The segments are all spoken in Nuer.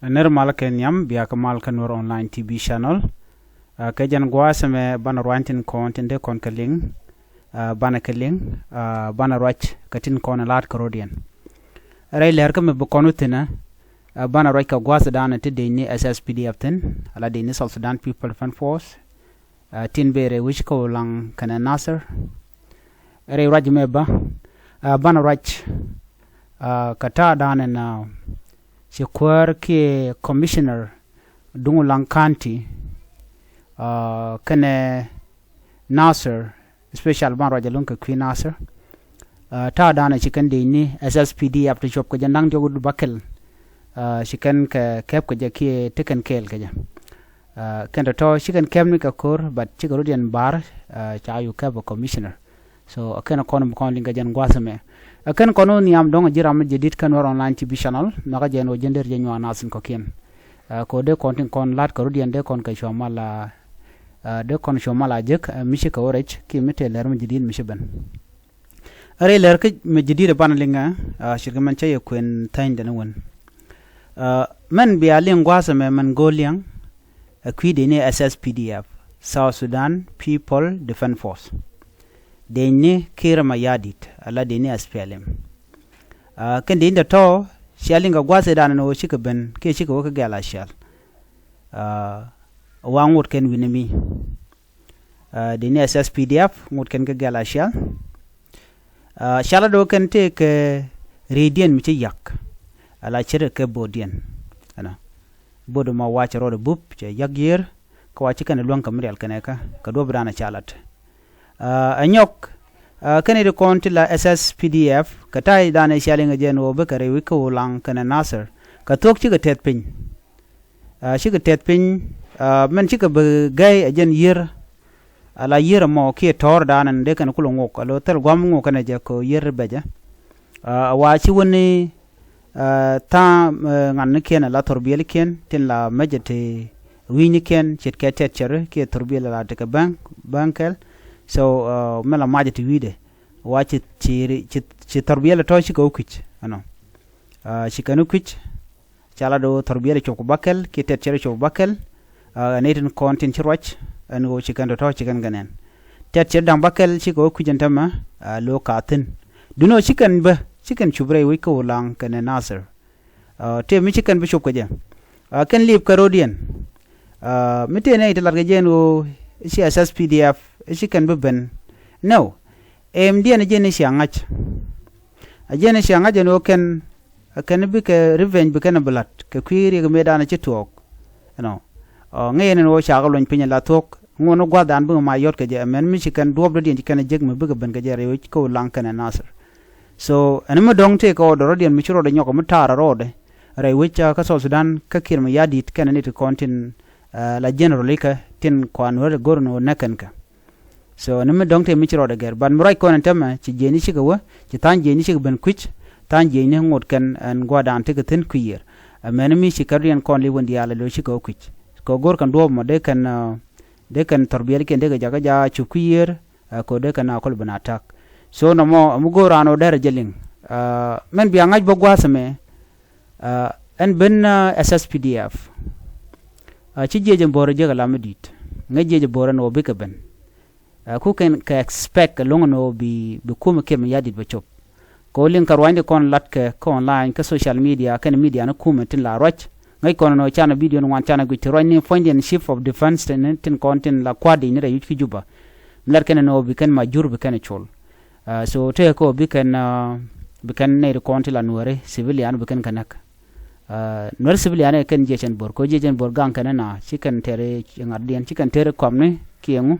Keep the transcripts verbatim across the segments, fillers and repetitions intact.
Nir mal kɛ nhiam bia kɛ mal kä Nuer Online T V channel. Kɛ jɛn gua̱a̱th ɛmɛ banɛ ruany tin kɔn tin dee kɔn kɛ liŋ, banɛ kɛ liŋ, banɛ ruac kɛ tin kɔn la̱t kɛ rɔ̱diɛn. Rɛy lɛr kä mi bi kɔn wä thi̱n ɛ, banɛ ruac kɛ gua̱a̱th danɛ ti dec ni S S P D F thi̱n, ala dec ni South Sudan People Defense Force, tin bëë rɛy wec kä Ulaŋ kɛnɛ Nasir. Rɛy ruac mɛ bä, banɛ ruac kɛ ta̱a̱ danɛ na ci kuäär kiɛ commissioner duŋ Ulaŋ County kɛnɛ Nasir, special banɛ ruac ɛlɔ̱ŋ kɛ kui̱ Nasir. Ta̱a̱ danɛ ci kɛn dec ni S S P D F ti cuɔp kɛ jɛ naŋ diɔk bäkɛl. Ci kɛn kɛ kɛp kɛ jɛ kiɛ ti kɛn kɛɛl kɛ jɛ. Kɛn tɔ̱tɔ̱ ci kɛn kɛp ni kɛ ko̱r, but cikɛ rɔ̱diɛn ba̱r ca yu kɛp ɛ commissioner. So ɛ kɛn kɔn bi kɔn liŋ kɛ jɛn gua̱a̱th ɛmɛ. Ɛ kɛn kɔn wä nhiam dɔ̱ŋ ɛ ji̱ ram mi jɛ di̱t kä Nuer Online T V channel, nhɔakä jɛn wä ji̱n der jɛ nyuan nath in kɔ̱kiɛn. Kɛ wä dee kɔn tin kɔn la̱t kɛ rɔ̱diɛn dee kɔn kɛ cua mal a, dee kɔn cua mal a jek mi ci kɛ wä rɛc kiɛ mi tëë lɛr mi jɛ di̱t mi ci ben. Rɛy lɛr kä mi jɛ di̱t ɛ banɛ liŋ ɛ, cirkɛ mɛn cä yɛ kuën thäny dɛn wän. Mɛn bia liŋ gua̱a̱th ɛmɛ mɛn go̱o̱l liɛŋ ɛ kui̱ dec ni S S P D F, South Sudan People Defense Force. Dec ni Kiir Mayardit ala dec ni S P L M. Kɛn dec ni tɔ̱tɔ̱ cia liŋ kɛ gua̱a̱th ɛ danɛ ni ɣöö cikɛ ben kiɛ cikɛ wä kä gɛl a cial. Wa ŋot kɛn wi̱ni mi dec ni S S P D F ŋot kɛn kä gɛl a cial. Cial a do̱ kɛn tëë kɛ ri̱i̱diɛn mi ci yak ala ce̱tkɛ kɛ bo̱o̱diɛn. Ɛnɔ bo̱o̱d mɔ wa cɛ rɔɔdɛ bup cɛ yak yiër kä wa ci kɛn luäŋ kɛ mi rial kɛnɛ kä kɛ duɔ̱p danɛ ca lat. Ɛ nyɔk kɛn i̱ di kɔn ti la S S P D F kɛ ta̱a̱ danɛ cial iŋɛ jɛn ɣöö bikɛ rɛy wi̱c kä Ulaŋ kɛnɛ Nasir kɛ thuɔ̱k cikɛ tɛth piny. Cikɛ tɛth piny mɛn cikɛ bi gɛy ɛ jɛn yiër. Ala yiër ɛmɔ kiɛ tɔ̱ɔ̱r danɛ dee kɛn kulɛ ŋok alo thil gua̱m ŋok kɛnɛ jɛ kɛ yiër bɛcɛ. Wa ci wä ni tha̱a̱ŋ ŋa̱tnikiɛn ala thɔrbiɛlikiɛn tin la mecɛ ti wi̱i̱nikiɛn ce̱tkɛ tɛt cɛri kiɛ thɔrbiɛl ala tekɛ bäŋ bäŋ kɛl. So mɛ la macɛ ti wi̱i̱dɛ wa ci ci ci thɔrbiɛl tɔ̱ cikɛ wä kui̱c ɛnɔ. Ci kɛn wä kui̱c. Ca la do̱ thɔrbiɛl cop ku bäkɛl kiɛ tɛt cɛr cop ku bäkɛl. Ɛ nɛy tin kɔn tin ci ruac ɛn ɣöö ci kɛn tɔ̱tɔ̱ ci kɛn kɛ nɛn. Tɛt cɛr da̱ŋ bäkɛl cikɛ wä kui̱c ɛn tämɛ. Lo̱o̱ ka thi̱n duno ci kɛn bä ci kɛn cup rɛy wec kä Ulaŋ kɛnɛ Nasir. Tëë mi ci kɛn bi cop kɛ jɛ kɛn lip kɛ ro̱diɛn. Mi tëë nɛy ti lat kɛ jɛ ɛn ɣöö ci S S P D F ci kɛn bi ben. Nɛw ɛmdiɛn jɛ ni cia ŋa̱c. A jɛ ni cia ŋa̱c ɛn ɣöö kɛn kɛn bikɛ revenge bi kɛn bi la̱t kɛ kui̱ riɛk mëëdan ci tuɔɔk. Ɛnɔ ŋäc ɛn ɛn ɣöö cakɛ luɔny piny la thuɔ̱k ŋuɔ̱n gua̱thdan bikɛ ma yɔ̱t kɛ jɛ ɛmɛn mi ci kɛn duɔ̱ɔ̱p dɔ̱diɛn ci kɛn jek mi bikɛ ben kɛ jɛ rɛy wec kä Ulaŋ kɛnɛ Nasir. So ɛn mi dɔ̱ŋ tëëkɛ ɣɔɔdɛ rɔ̱diɛn mi ci rɔɔdɛ nyɔkɛ mi ta̱a̱rɛ rɔɔdɛ rɛy wec kä South Sudan kä Kiir Mayardit kɛnɛ ni ti kɔn tin la general ikɛ tin kɔan wä go̱r ni wä nɛkɛn kɛ. So ni mi dɔ̱ŋ tëë mi ci rɔɔdɛ gɛr but mi ruac kɔn ɛn tämɛ ci jiɛcni cikɛ wä ci tha̱a̱ŋ jiɛcni cikɛ ben kui̱c. Tha̱a̱ŋ jiɛcni ŋot kɛn ɛn gua̱a̱dan tekɛ thi̱n kui̱ yiër. Ɛmɛn mi ci kɛr riɛn kɔn li wän diaal ɛ lo̱c cikɛ wä kui̱c. Kɛ go̱r kɛn duɔ̱ɔ̱p mɔ dee kɛn dee kɛn thɔrbiɛlikiɛn dee kɛ jakä ja cup kui̱ yiër. Kɛ dee kɛn a kɔl ben a ta̱k. So nɔmɔ ɛmi go̱o̱r raan ɔ dɛrɛ jɛ liŋ. Mɛn bia ŋa̱c bä gua̱a̱th ɛmɛ. Ɛn ben S S P D F. Ci jiɛc ɛn bo̱o̱rɛ jiäk ala mi di̱i̱t ŋäc jiɛc ɛn bo̱o̱rɛ ɛn ɣöö bikɛ ben. Ku kɛn kɛ expect ɛlɔ̱ŋ ɛn ɣöö bi bi kumɛ Kiir Mayardit bɛ cop. Kɛ ɣöö liŋ kɛ ruacni kɔn latkɛ kä online kä social media kɛn media ni kumɛ tin la ruac. Ŋäc kɔn ɛn ɣöö canɛ video ni ŋuan canɛ guic ti ruacni puɔ̱nydiɛn chief of defense tin kɔn tin la kua̱r dic ni rɛy yuc kä Juba. Mi lat kɛn ɛn ɣöö bi kɛn ma jur bi kɛn col. So tëëkɛ ɣöö bi kɛn bi kɛn nɛy ti kɔn ti la nuääri civilian bi kɛn kɛ näk. Nuääri civilian ɛ kɛn jiɛc ɛn bo̱r kɛ ɣöö jiɛc ɛn bo̱r gaŋ kɛn ɛna ci kɛn tɛr ŋa̱tdiɛn ci kɛn tɛr kɔmni kiɛ ŋu.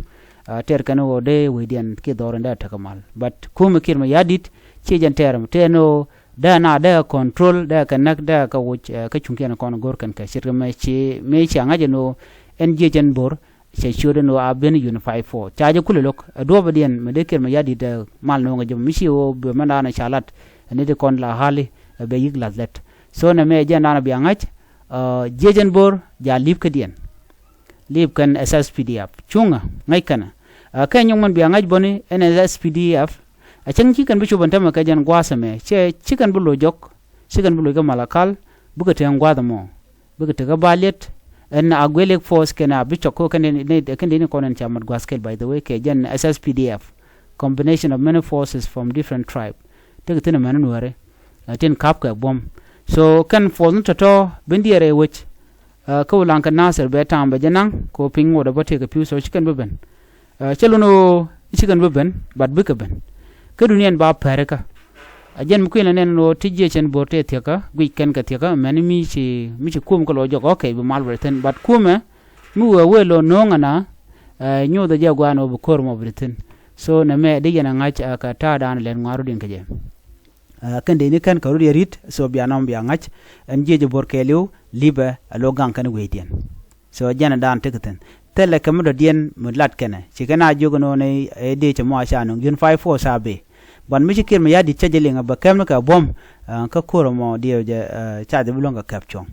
Tɛr kɛn ɣöö dee wecdiɛn kiɛ dhɔriɛn dee tekɛ mal but kumɛ Kiir Mayardit ci jɛn tɛr mi tëë ɛn ɣöö dee ɛna dee kɛ control dee kɛ näk dee kɛ wuc kä cuŋkiɛn kɔn go̱r kɛn kɛ ce̱tkɛ mɛ ci mëë cia ŋa̱c ɛn ɣöö ɛn jiɛc ɛn bo̱r. Cɛ ciötdɛ ni ɣöö a ben unified force ca jɛ kulɛ lo̱k ɛ duɔ̱ɔ̱pdiɛn mi dee Kiir Mayardit ɛ mal ni ɣöö ŋäc jɛ mi ci ɣöö bɛ mɛn daanɔ ca lat. Ɛ ni ti kɔn la ɣa̱li ɛ bɛ yi̱k la̱th lɛt. So nɛ mɛ jɛn daanɔ bia ŋa̱c jiɛc ɛn bo̱r ja li̱p kädiɛn. Li̱p kɛn S S P D F cuŋä ŋäc kɛnɛ. Ɛ kɛ nyɔk mɛn bia ŋa̱c bäni ɛn S S P D F. Ɛ cäŋ ci kɛn bi cop ɛn tämɛ kɛ jɛn gua̱a̱th ɛmɛ cɛ ci kɛn bi lo̱c jɔk. Ci kɛn bi lo̱c kä Malakal bikɛ teŋ gua̱a̱th ɛmɔ. bikɛ tekɛ ba liet. Ɛn a guɛlik force kɛn a bi cɔk ko kɛn dee ni kɔn ɛn ca mat gua̱th kɛl, by the way, kɛ jɛn S S P D F, combination of many forces from different tribe. Tekɛ thin ɛmɛn nuääri, ɛ tin ka̱p kɛ buɔ̱m. So kɛn force ni tɔ̱tɔ̱ bin diɛɛr ɛ wec. Kä Ulaŋ kɛ Nasir bɛ ta̱a̱m bɛ jɛ naŋ kɛ ɣöö piny ŋot ɛ bä tëëkɛ pi̱w, so ci kɛn bi ben. Cä lun ɣöö ci kɛn bi ben, but bikɛ ben. Kä duniɛn ba pɛrikä. A jɛn mi kui̱n la nɛn ɣöö ti jiɛcɛn bo̱r tëë thiäkä, guic kɛn kɛ thiäkä, mɛn mi ci, mi ci kuum kä lo̱ jɔk, okay, bi mal bɛ thi̱n, but kuumɛ mi wee wee lo̱ no̱o̱ŋ ɛna, nyothɛ jɛ gua̱a̱n ɣöö bi ko̱r mɔ bi thi̱n. So nɛmɛ di yɛn a ŋa̱c kɛ ta̱a̱dan lɛn ŋua̱r rut in kɛ jɛ. Kɛn dee ni kɛn kɛ rut yɛ rit, so bia nɔm bia ŋa̱c. Ɛn jiɛcɛ bo̱r kɛɛliw lipɛ a lo̱ gaŋ kɛn wecdiɛn. So jɛn a daan tekɛ thi̱n. Thilɛ kɛ mi dɔ̱diɛn mi lat kɛnɛ. Ci kɛn a jiök ɛn ɣöö ni ɛ dee cɛ mɔ a ca nöŋ yun five four ca bi. But mi ci Kiir Mayardit cä jɛ liŋ a bɛ kɛm ni kɛ buɔ̱m, kä ko̱r ɛmɔ diɛw jɛ ca jɛ bi luäŋ kɛ kɛp cuɔ̱ŋ.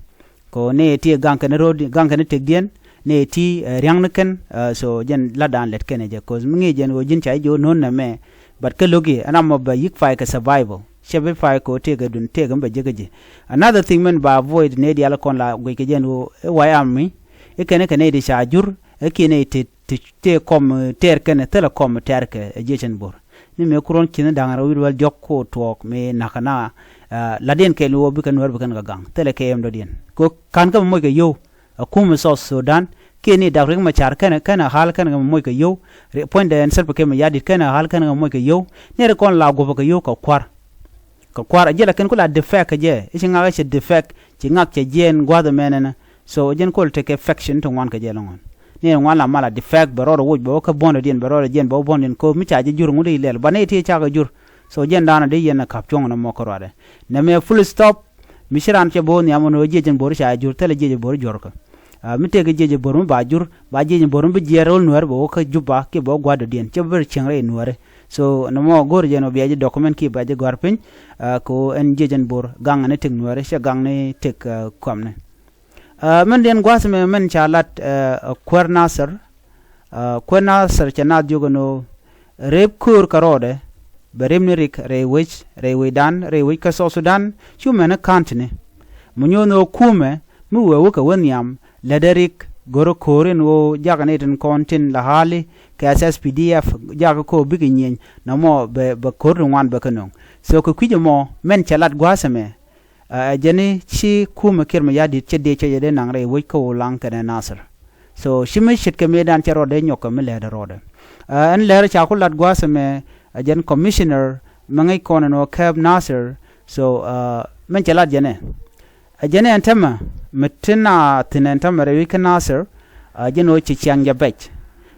Kɛ ɣöö ni ti gaŋ kɛn ro̱o̱d, gaŋ kɛn tëkdiɛn, ni ti ria̱ŋ ni kɛn, so jɛn lat daan lɛt kɛnɛ jɛ. Cause mi ŋi̱i̱c jɛn ɣöö ji̱n ca ji̱ jiök no̱o̱n nɛmɛ. But kä lo̱k i̱ ɛn amɔ bɛ yi̱k pay kɛ survival. Cɛ bi pay kɛ ɣöö tëëkɛ dun tëëkɛ mi bɛ jiäkä ji̱. Another thing mɛn ba avoid ni diaal kɔn la guic kɛ jɛn ɣöö i̱ White Army i̱ kɛn i̱ kɛ nɛy ti ca jur i̱ kiɛ nɛy ti ti tëë kɔm tɛɛr kɛn thilɛ kɔm tɛɛr kɛ ɛ jiɛcɛn bo̱r. Ni mëë kuruɔn ci̱n da̱ŋ rɛw wi̱r wäl diɔ̱k ko tuɔɔk mëë na̱kä na. La̱tdiɛn kɛɛl ɣöö bikɛ Nuäär bikɛn kɛ gaŋ thilɛ kɛ ɛm dɔ̱diɛn. Kɛ ka̱n kä moc kɛ yio̱w. Ɛ kumɛ South Sudan kiɛ ni Dak Riek Machar kɛnɛ kɛnɛ ɣa̱l kɛnɛ kɛ moc kɛ yio̱w. Puɔ̱nydɛ ɛn Salva Kiir Mayardit kɛnɛ ɣa̱l kɛnɛ kɛ moc kɛ yio̱w. Ni ri kɔn la guɔ̱pɛ kɛ yio̱w kɛ kua̱r. Kɛ kua̱r a jiɛl a kɛn ku la defect kɛ jɛ i̱ ci ŋak i̱ cɛ defect ci ŋak cɛ jiɛɛn gua̱th ɛmɛn ɛnɛ. So jɛn kol tekɛ faction ti ŋuan kɛ jɛ lɔŋɔn. Ni ɛn ŋuan la mal a defect bɛ rɔɔd a woc bɛ wä kä buɔ̱ndɛ diɛn bɛ rɔɔd a jiɛn bɛ wä buɔ̱ndɛ diɛn ko mi ca jɛ jur ŋut i̱ lɛl ba ni ti ca kɛ jur. So jɛn daanɔ di yɛn a ka̱p cuɔ̱ŋ nɔ mɔ kä ruadɛ. Nɛmɛ full stop. Mi ci raan cɛ bo̱o̱ nhiam ɛn ɣöö jiɛc jɛn bo̱o̱r ca jur thilɛ jiɛc bo̱o̱r juɔ̱rkä. Mi tëëkɛ jiɛc bo̱o̱r mi ba jur ba jiɛc bo̱o̱r mi bi jiɛɛr ro̱l Nuäär bɛ wä kä Juba kiɛ bɛ wä gua̱a̱r dɔ̱diɛn cɛ bi rɛ cieŋ rɛy Nuääri. So nɔmɔ go̱o̱r jɛn ɣöö bia ji̱ document kiɛ bia ji̱ gɔ̱a̱r piny. Kɛ ɣöö ɛn jiɛc jɛn bo̱o̱r gaŋ ni tëk Nuääri cɛ gaŋ ni tëk kuamni. Mɛn diɛn gua̱a̱th mɛ mɛn ca lat kuäär Nasir. Kuäär Nasir cɛ naath jiök ɛn ɣöö rep köör kɛ rɔɔdɛ bɛ rep ni rik rɛy wec rɛy wecdan rɛy wec kä South Sudan cu mɛn i̱ ka̱n ti̱ni. Mi nyo̱o̱n ɣöö kumɛ mi wee wä kɛ wä nhiam lätdɛ rik go̱rä ko̱o̱r in ɣöö jakä ni tin kɔn tin la ɣa̱li kɛ S S P D F jakä ko̱o̱r bikɛ nyieny nɔmɔ bɛ bɛ ko̱o̱r ti ŋuan bɛ kɛ nöŋ. So kɛ kui̱c ɛmɔ mɛn cɛ lat gua̱a̱th ɛmɛ. Ɛ jɛn i̱ ci kumɛ Kiir Mayardit cɛ dee cɛ jɛ dee naŋ rɛy wec kä Ulaŋ kɛnɛ Nasir. So ci mi ce̱tkɛ mëëdan cɛ rɔɔdɛ nyɔk kɛ mi lɛɛrdɛ rɔɔdɛ. Ɛn lɛɛr ca ku lat gua̱a̱th ɛmɛ ɛ jɛn commissioner mi ŋäc kɔn ɛn ɣöö kɛɛp Nasir. So mɛn cɛ lat jɛnɛ. Ɛ jɛn ɛn tämɛ mi tin a thi̱n ɛn tämɛ rɛy wec kä Nasir. Ɛ jɛn ɣöö ci ciaŋ jɛ bɛc.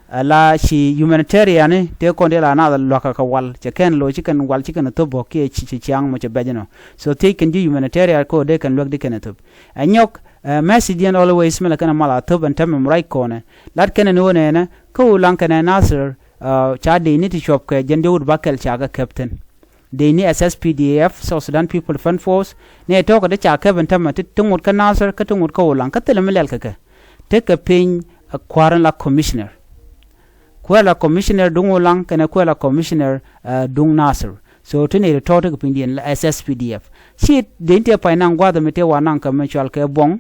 Ala ci humanitarian ni tëë kɔn dee la naath luakä kɛ wal cɛ kɛn lo̱c ci kɛn wal ci kɛn thop bɔ̱k kiɛ ci ciaŋ mɔ cɛ bɛc inɔ. So thiec kɛn ji̱ humanitarian kɛ ɣöö dee kɛn luäk di kɛn thop. Ɛ nyɔk message diɛn always mi la kɛn mal a thop ɛn tämɛ mi ruac kɔnɛ lat kɛn ni ɣöö nɛnɛ kä Ulaŋ kɛnɛ Nasir. Ca dee ni ti cuɔp kɛ jɛn dee wut ba kɛl ca kɛ kɛp thi̱n. Dee ni S S P D F, South Sudan People Defense Force, ni ɛ tɔ̱ɔ̱k ɛ dee ca kɛp ɛn tämɛ ti ŋut kä Nasir kä ti ŋut kä Ulaŋ kä thilɛ mi lɛl kɛ kɛ. Tekɛ piny ɛ kuäär in la commissioner. Kuäär la commissioner duŋ Ulaŋ kɛnɛ kuäär la commissioner duŋ Nasir. So ti ni ri tɔ̱ɔ̱k tekɛ piny diɛn la S S P D F. Ci dee ni tëë pay naŋ gua̱a̱th mi tëë wa naŋ kɛ mi cual kɛ buɔ̱ŋ.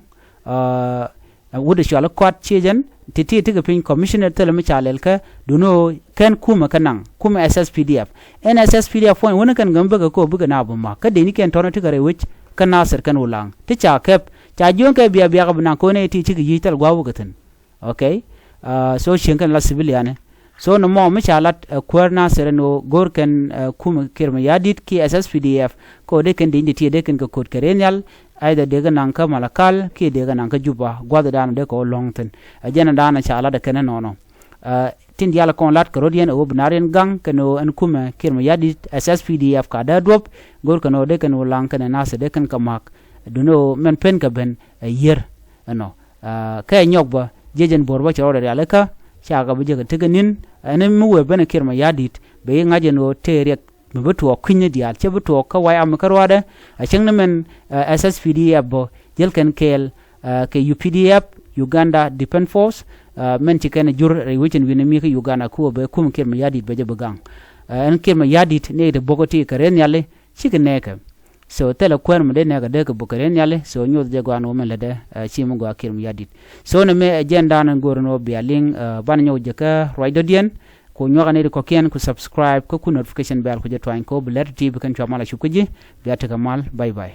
Wut ɛ cual i̱ kɔat ciecɛn ti ti tekɛ piny commissioner thilɛ mi ca lɛl kɛ duno kɛn kumɛ kɛ naŋ kumɛ S S P D F. Ɛn S S P D F puɔ̱ny wäni kɛn gäm bikɛ ko̱o̱p bikɛ na bi ma̱k kä dee ni kɛn tɔ̱nɛ tekɛ rɛy wec kä Nasir kɛn Ulaŋ ti ca kɛp ca jiöŋ kɛ biak biak bi naŋ ko̱n ɛ ti cikɛ yic thil gua̱a̱k wä kɛ thi̱n. Okay. So cieŋ kɛn la civilian. So ni mɔ mi ca lat ɛ kuäär Nasir ɛn ɣöö go̱o̱r kɛn ɛ kumɛ Kiir Mayardit kiɛ S S P D F kɛ ɣöö dee kɛn dee ni ti tiee dee kɛn kɛ ko̱t kɛ rɛy nhial. Either dee kɛ naŋ kä Malakal kiɛ dee kɛ naŋ kä Juba gua̱thdan dee kɛ ɣöö lɔ̱ŋ thi̱n. Ɛ jɛn dan ca lat ɛ kɛn ɛnɔnɔ. Tin diaal kɔn lat kɛ rɔ̱diɛn ɛ ɣöö bi na̱riɛn gaŋ kɛn ɣöö ɛn kumɛ Kiir Mayardit S S P D F ka dee duɔ̱p go̱o̱r kɛn ɣöö dee kɛn Ulaŋ kɛnɛ Nasir dee kɛn kɛ ma̱k. Duno mɛn pen kɛ ben ɛ yier ɛnɔ. Kɛ nyɔk bä jiɛc ɛn bo̱r bä cɛ rɔɔdɛ rialikä. Cakɛ bi jekɛ tekɛ ni̱n ɛn mi wee ben ɛ Kiir Mayardit bɛ i̱ ŋa̱c ɛn ɣöö tëë riɛk mi bi tuɔɔk kui̱ny ni diaal cɛ bi tuɔɔk kä White Army kä ruaadɛ. A cäŋ ni mɛn S S P D F bä jäl kɛn kɛɛl kɛ U P D F, Uganda Defense Force. Mɛn ci kɛn jur rɛy wecin wi̱n mi kä Uganda ku wä bɛ kum Kiir Mayardit bɛ jɛ bi gaŋ. Ɛn Kiir Mayardit ni iti bo̱k ti kɛ rɛy nhiali cikɛ nɛɛkɛ. So thilɛ kuäär mi dee nɛɛk a dee kɛ buk kɛ ri nhiali. So nyoth jɛ gɔaa ni wä min lätdɛ, ci mi gɔaa kiɛr mi yat dit. So ni mi ɛ jɛn da̱a̱n in go̱o̱r ni wä bia liŋ, banɛ nyɔk jɛ kä ruacdɔ̱diɛn. Ku nyuak a nɛy ti kɔ̱kiɛn ku subscribe kä ku notification bell ku jɛ tuany kɛ wä bi lät ti bi kɛn cua mal a cuk kä ji̱. Bia tekɛ mal. Bye bye.